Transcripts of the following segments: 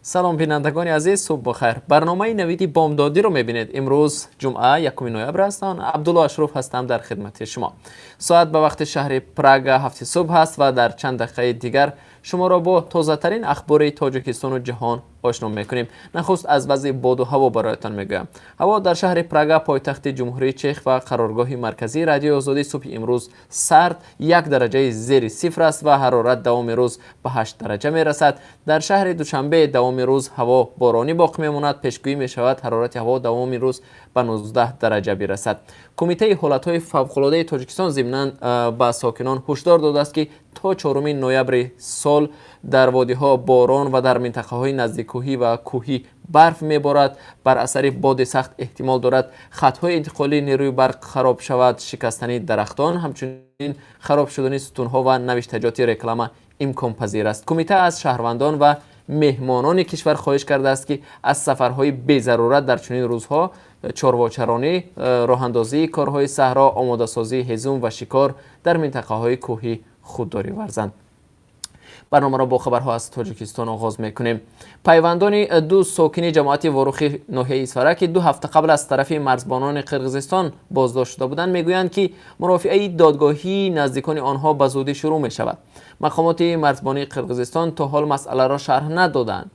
Салом, бинандагони азиз, субҳ бахайр. Барномаи «Навиди бомдодиро» мебинед. Имрӯз ҷумъа, 1 ноябр аст. Абдулло Ашруф ҳастам дар хидмати шумо. Соат ба вақти шаҳри Прага 7-и субҳ аст ва дар чанд дақиқаи дигар шуморо бо тозатарин ахбори Тоҷикистону ҷаҳон ошно мекунем. Нахуст аз вазъи боду ҳаво бароятон мегӯям. Ҳаво дар шаҳри Прага, пойтахти Ҷумҳурии Чех ва қароргоҳи марказии Радиои Озодӣ, субҳи имрӯз сард, 1 дараҷаи зери сифр аст ва ҳарорат давоми рӯз ба 8 дараҷа мерасад. Дар шаҳри Душанбе давоми рӯз ҳаво боронӣ боқӣ мемонад. Пешгӯӣ мешавад, ҳарорати ҳаво давоми рӯз ба 19 дараҷа бирасад. Кумитаи ҳолатҳои фавқулодаи Тоҷикистон зимнан ба сокинон ҳушдор додааст, ки то 4 ноябри сол дар водиҳо борон ва дар минтақаҳои наздиккӯҳӣ ва кӯҳӣ барф меборад. Бар асари боди сахт эҳтимол дорад хатҳои интиқолии нерӯи барқ хароб шавад, шикастани дарахтон, ҳамчунин хароб шудани сутунҳо ва навиштаҷоти реклама имконпазир аст. Кумита аз шаҳрвандон ва меҳмонони кишвар хоҳиш кардааст, ки аз сафарҳои безарурат дар чунин рӯзҳо, чорвочаронӣ, роҳандозии корҳои саҳро, омодасозии ҳезум ва шикор дар минтақаҳои кӯҳӣ худдорӣ варзанд. Барномаро бо хабарҳо аз Тоҷикистон оғоз мекунем. Пайвандони ду сокини ҷамоати Ворухи ноҳияи Исфара, ки 2 ҳафта қабл аз тарафи марзбонони Қирғизистон боздошт шуда буданд, мегӯянд, ки мурофиаи додгоҳии наздикони онҳо ба зудӣ шурӯъ мешавад. Мақомоти марзбонии Қирғизистон то ҳол масъаларо шарҳ надоданд.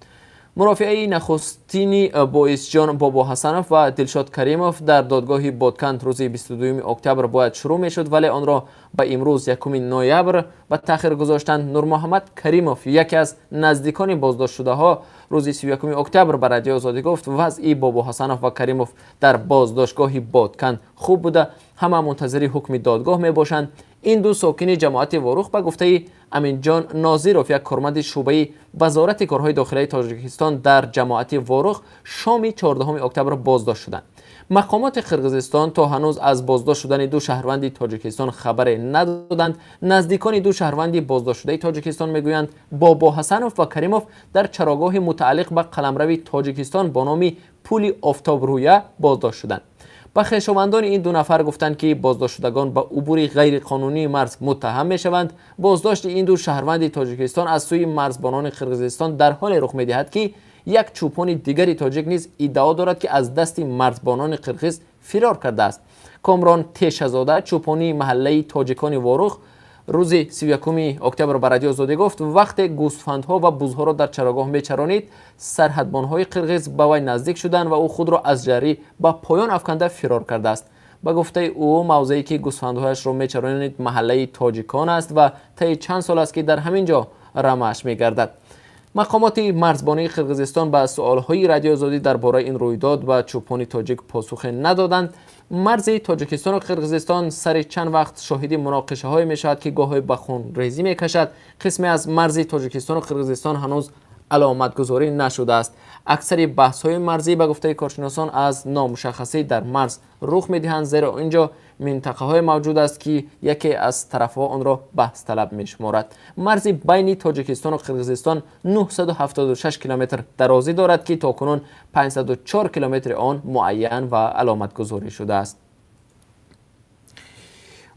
Мурофиаи нахустини Боисҷон Бобоҳасанов ва Дилшод Каримов дар додгоҳи Ботканд рӯзи 22 октябр бояд шурӯъ мешуд, вале онро ба имрӯз, 1 ноябр, ба таъхир гузоштанд. Нурмуҳаммад Каримов, яке аз наздикони боздоштшудаҳо, рӯзи 31 октябр ба Радиои Озодӣ гуфт, вазъи Бобоҳасанов ва Каримов дар боздоштгоҳи Ботканд хуб буда, ҳама мунтазири ҳукми додгоҳ мебошанд. Ин ду сокини ҷамоати Ворух, ба гуфтаи Аминҷон Нозиров, як корманди шӯъбаи Вазорати корҳои дохилаи Тоҷикистон дар ҷамоати Ворух, шоми 14 октябр боздошт шуданд. Мақомоти Қирғизистон то ҳанӯз аз боздошт шудани ду шаҳрванди Тоҷикистон хабаре надоданд. Наздикони ду шаҳрванди боздоштшудаи Тоҷикистон мегӯянд, Бобоҳасанов ва Каримов дар чарогоҳи мутааллиқ ба қаламрави Тоҷикистон бо номи Пули Офтобрӯя боздошт шуданд. Ба хешовандони ин ду нафар гуфтанд, ки боздоштшудагон ба убури ғайриқонунии марз муттаҳам мешаванд. Боздошти ин ду шаҳрванди Тоҷикистон аз сӯи марзбонони Қирғизистон дар ҳоле рух медиҳад, ки як чӯпони дигари тоҷик низ иддао дорад, ки аз дасти марзбонони қирғиз фирор кардааст. Комрон Тешазода, чӯпони маҳаллаи тоҷикони Ворух, рӯзи 31 октябр ба Радиои Озодӣ гуфт, вақте гӯсфандҳо ва бузҳоро дар чарогоҳ мечаронид, сарҳадбонҳои қирғиз ба вай наздик шуданд ва ӯ худро аз ҷарӣ ба поён афканда фирор кардааст. Ба гуфтаи ӯ, мавзее ки гӯсфандҳояшро мечаронид, маҳаллаи тоҷикон аст ва таи чанд сол аст, ки дар ҳамин ҷо рамааш мегардад. Мақомоти марзбонии Қирғизистон ба суолҳои Радиои Озодӣ дар бораи ин рӯйдод ва чӯпони тоҷик посухе надоданд. Марзи Тоҷикистону Қирғизистон сари чанд вақт шоҳиди муноқишаҳое мешавад, ки гоҳе ба хунрезӣ мекашад. Қисме аз марзи Тоҷикистону Қирғизистон ҳанӯз аломатгузорӣ нашудааст. Аксари баҳсҳои марзӣ, ба гуфтаи коршиносон, аз номушаххасӣ дар марз рух медиҳанд, зеро ин ҷо минтақаҳое мавҷуд аст, ки яке аз тарафҳо онро баҳсталаб мешуморад. Марзи байни Тоҷикистону Қирғизистон 976 километр дарозӣ дорад, ки то кунун 504 километри он муайян ва аломатгузорӣ шудааст.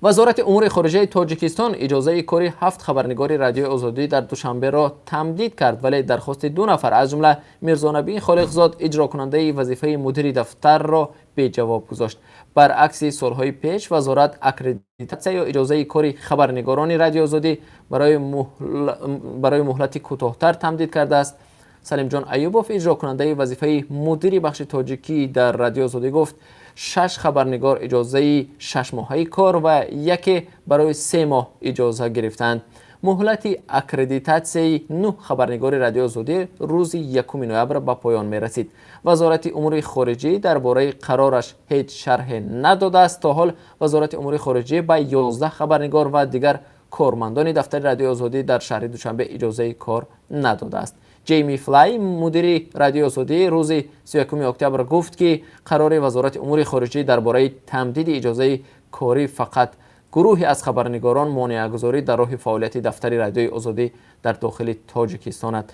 Вазорати умури хориҷаи Тоҷикистон иҷозаи кори ҳафт хабарнигори Радиои Озодӣ дар Душанберо тамдид кард, вале дархости ду нафар, аз ҷумла Мирзонабии Холиқзод, иҷрокунандаи вазифаи мудири дафтарро беҷавоб гузошт. Баръакси солҳои пеш, вазорат аккредитатсия ё иҷозаи кори хабарнигорони Радиои Озодӣ барои муҳлати кӯтоҳтар тамдид кардааст. Салимҷон Аюбов, иҷрокунандаи вазифаи мудири бахши тоҷикӣ дар Радиои Озодӣ, гуфт, шаш хабарнигор иҷозаи 6-моҳаи кор ва яке барои 3 моҳ иҷоза гирифтанд. Муҳлати аккредитатсияи нӯҳ хабарнигори Радиои Озодӣ рӯзи 1 ноябр ба поён мерасид. Вазорати умури хориҷӣ дар бораи қарораш ҳеҷ шарҳе надодааст. То ҳол Вазорати умури хориҷӣ ба 11 хабарнигор ва дигар кормандони дафтари Радиои Озодӣ дар шаҳри Душанбе иҷозаи кор надодааст. Ҷейми Флай, мудири Радиои Озодӣ, рӯзи 31 октябр гуфт, ки қарори Вазорати умури хориҷӣ дар бораи тамдиди иҷозаи корӣ фақат гурӯҳе аз хабарнигорон монеагузорӣ дар роҳи фаъолияти дафтари Радиои Озодӣ дар дохили Тоҷикистон аст.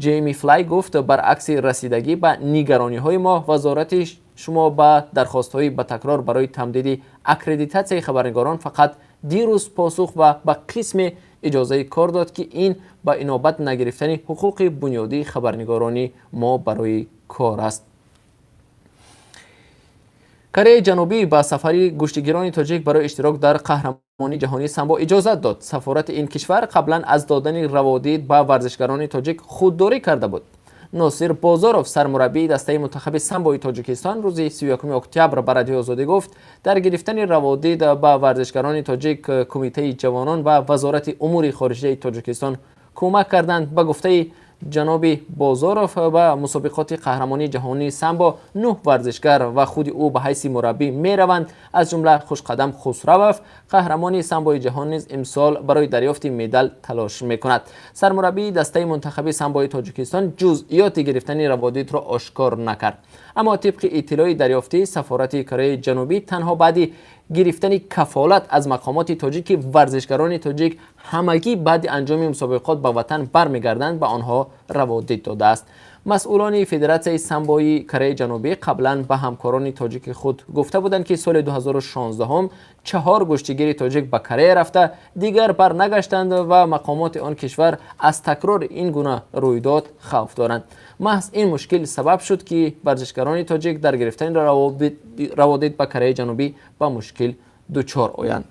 Ҷейми Флай гуфт, баръакси расидагӣ ба нигарониҳои мо, вазорати шумо ба дархостҳои ба такрор барои тамдиди аккредитатсияи хабарнигорон фақат Дирӯз посух ва ба қисме иҷозаи кор дод, ки ин ба инобат нагирифтани ҳуқуқи бунёдии хабарнигорони мо барои кор аст. Кореяи Ҷанубӣ ба сафари гӯштигирони тоҷик барои иштирок дар қаҳрамонии ҷаҳонии самбо иҷозат дод. Сафорати ин кишвар қаблан аз додани раводид ба варзишгарони тоҷик худдорӣ карда буд. Носир Бозоров, сармураббии дастаи мунтахаби самбои Тоҷикистон, рӯзи 31 октябр ба Радиои Озодӣ гуфт, дар гирифтани раводид ба варзишгарони тоҷик Кумитаи ҷавонон ва Вазорати умури хориҷаи Тоҷикистон кӯмак карданд. Ба гуфтаи ҷаноби Бозоров, ба мусобиқоти қаҳрамонии ҷаҳонии самбо нӯҳ варзишгар ва худи ӯ ба ҳайси мураббӣ мераванд. Аз ҷумла Хушқадам Хусравов, қаҳрамони самбои ҷаҳон, низ имсол барои дарёфти медал талош мекунад. Сармураббии дастаи мунтахаби самбои Тоҷикистон ҷузъиёти гирифтани раводидро ошкор накард, аммо тибқи иттилои дарёфтӣ, сафорати Кореяи Ҷанубӣ танҳо баъди гирифтани кафолат аз мақомоти тоҷик, ки варзишгарони тоҷик ҳамагӣ баъди анҷоми мусобиқот ба ватан бармегарданд, ба онҳо раводид додааст. Масъулони Федератсияи самбои Кореяи Ҷанубӣ қаблан ба ҳамкорони тоҷики худ гуфта буданд, ки соли 2016 чаҳор гӯштигири тоҷик ба Корея рафта, дигар барнагаштанд ва мақомоти он кишвар аз такрори ин гуна рӯйдод хавф доранд. Маҳз ин мушкил сабаб шуд, ки варзишгарони тоҷик дар гирифтани раводид ба Кореяи Ҷанубӣ ба мушкил дучор оянд.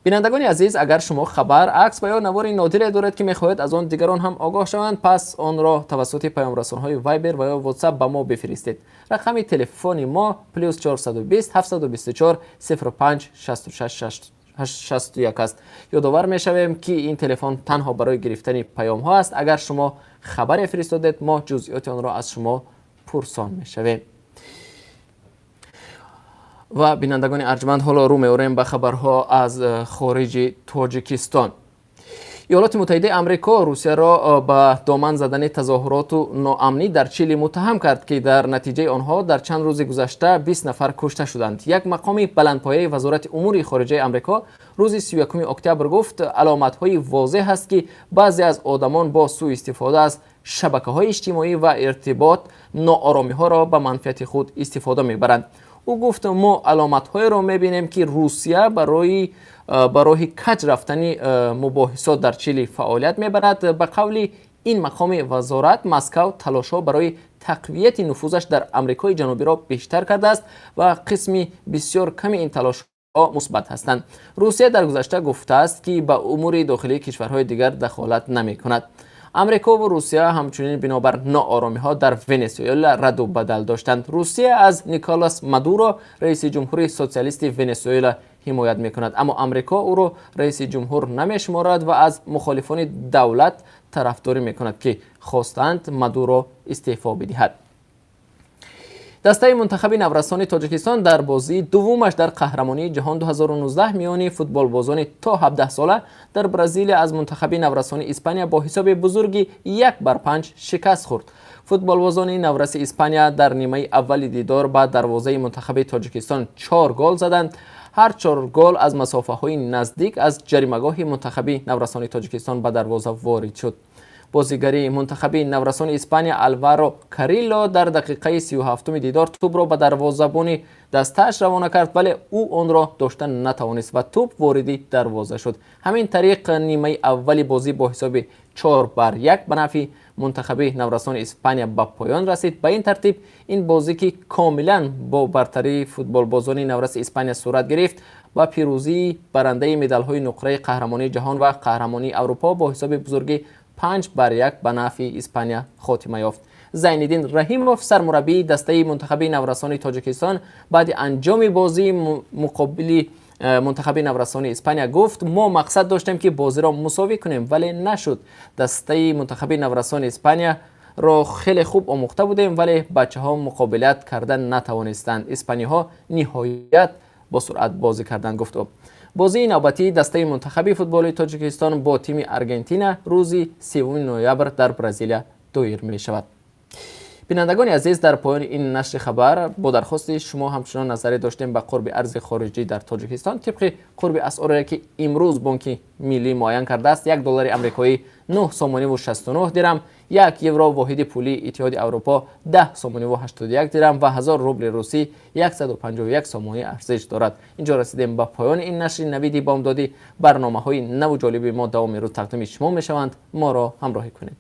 Бинандагони азиз, агар шумо хабар, акс ва ё навори нодире доред, ки мехоҳед аз он дигарон ҳам огоҳ шаванд, пас онро тавассути паёмрасонҳои Вайбер ва ё Ватсап ба мо бифиристед. Рақами телефони мо +420 724 05 66 61 аст. Ёдовар мешавем, ки ин телефон танҳо барои гирифтани паёмҳо аст. Агар шумо хабаре фиристодед, мо ҷузъиёти онро аз шумо пурсон мешавем. Ва, бинандагони арҷманд, ҳоло рӯ меорем ба хабарҳо аз хориҷи Тоҷикистон. Иёлоти Муттаҳидаи Амрико Русияро ба доман задани тазоҳуроту ноамнӣ дар Чили муттаҳам кард, ки дар натиҷаи онҳо дар чанд рӯзи гузашта 20 нафар кушта шуданд. Як мақоми баландпояи Вазорати умури хориҷаи Амрико рӯзи 31 октябр гуфт, аломатҳои возеҳ ҳаст, ки баъзе аз одамон бо сӯистифода аз шабакаҳои иҷтимоӣ ва иртибот нооромиҳоро ба манфиати худ истифода мебаранд. Ӯ гуфт, мо аломатҳоеро мебинем, ки Русия барои ба роҳи каҷ рафтани мубоҳисот дар Чили фаъолият мебарад. Ба қавли ин мақоми вазорат, Москав талошҳо барои тақвияти нуфузаш дар Амрикои Ҷанубиро бештар кардааст ва қисми бисёр ками ин талошҳо мусбат ҳастанд. Русия дар гузашта гуфтааст, ки ба умури дохилии кишварҳои дигар дахолат намекунад. Амрико ву Русия ҳамчунин бинобар нооромиҳо дар Венесуэла раду бадал доштанд. Русия аз Николас Мадуро, раиси ҷумҳури социалисти Венесуэла, ҳимоят мекунад, аммо Амрико ӯро раиси ҷумҳур намешуморад ва аз мухолифони давлат тарафдорӣ мекунад, ки хостаанд Мадуро истеъфо бидиҳад. Дастаи мунтахаби наврасони Тоҷикистон дар бозии дуввумаш дар қаҳрамонии ҷаҳон 2019 миёни футболбозони то 17 сола дар Бразилия аз мунтахаби наврасони Испания бо ҳисоби бузурги 1-5 шикаст хӯрд. Футболбозони навраси Испания дар нимаи аввали дидор ба дарвозаи мунтахаби Тоҷикистон чор гол заданд. Ҳар чор гол аз масофаҳои наздик аз ҷаримагоҳи мунтахаби наврасони Тоҷикистон ба дарвоза ворид шуд. Бозигари мунтахаби наврасони Испания Алваро Карилло дар дақиқаи 37-уми дидор тӯбро ба дарвозабони дастааш равона кард, вале ӯ онро дошта натавонист ва тӯб вориди дарвоза шуд. Ҳамин тариқ, нимаи аввали бозӣ бо ҳисоби 4-1 ба нафъи мунтахаби наврасони Испания ба поён расид. Ба ин тартиб, ин бозӣ, ки комилан бо бартарии футболбозони навраси Испания сурат гирифт, ба пирӯзии барандаи медалҳои нуқраи қаҳрамонии ҷаҳон ва қаҳрамонии Аврупо бо ҳисоби бузурги 5-1 ба нафъи Испания хотима ёфт. Зайниддин Раҳимов, сармураббии дастаи мунтахаби наврасони Тоҷикистон, баъди анҷоми бозии муқобили мунтахаби наврасони Испания гуфт: «Мо мақсад доштем, ки бозиро мусовӣ кунем, вале нашуд. Дастаи мунтахаби наврасони Испания ро хеле хуб омӯхта будем, вале бачаҳо муқобилат карда натавонистанд. Испаниҳо ниҳоят бо суръат бозӣ карданд», гуфт ӯ. Бозии навбатии дастаи мунтахаби футболи Тоҷикистон бо тими Аргентина рӯзи 3 ноябр дар Бразилия доир мешавад. Бинандагони азиз, дар поёни ин нашри хабар бо дархости шумо ҳамчунон назаре доштем ба қурби арзи хориҷӣ дар Тоҷикистон. Тибқи қурби асъоре, ки имрӯз Бонки Миллӣ муайян кардааст, 1 доллари амрикоӣ 9 сомониву 69 дирам, 1 евро, воҳиди пулии Иттиҳоди Аврупо, 10 сомониву 81 дирам ва 1000 рубли русӣ 151 сомонӣ арзиш дорад. Инҷо расидем ба поёни ин нашри Навиди бомдодӣ. Барномаҳои наву ҷолиби мо давоми рӯз тақдими шумо мешаванд. Моро ҳамроҳӣ кунед.